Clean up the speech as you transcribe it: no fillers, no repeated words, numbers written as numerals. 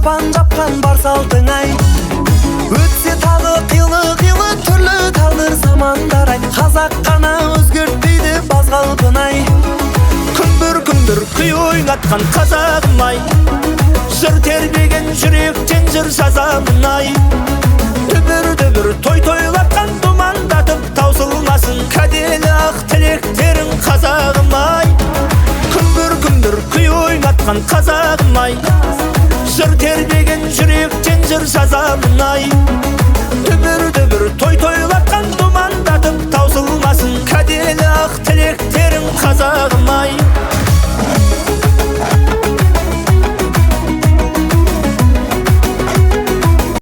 Шапан жапқан бар салтың ай. Өтсе тағы қилы-қилы түрлі тағдыр замандар ай, қазақ қана өзгертпейді баз қалпын ай. Күмбір күмбір күй ойнатқан қазағым ай, жыр тербеген жүректен жыр жазамын ай. Дүбір дүбір той тойлатқан думандатып таусылмасын кәделі ақ тілектерің қазағым ай. Күмбір күмбір күй ойнатқан қазағым ай, жыр тербеген жүректен жыр жазамын ай. Дүбір дүбір той тойлатқан думандатып таусылмасын кәделі ақ тілектерің қазағым ай.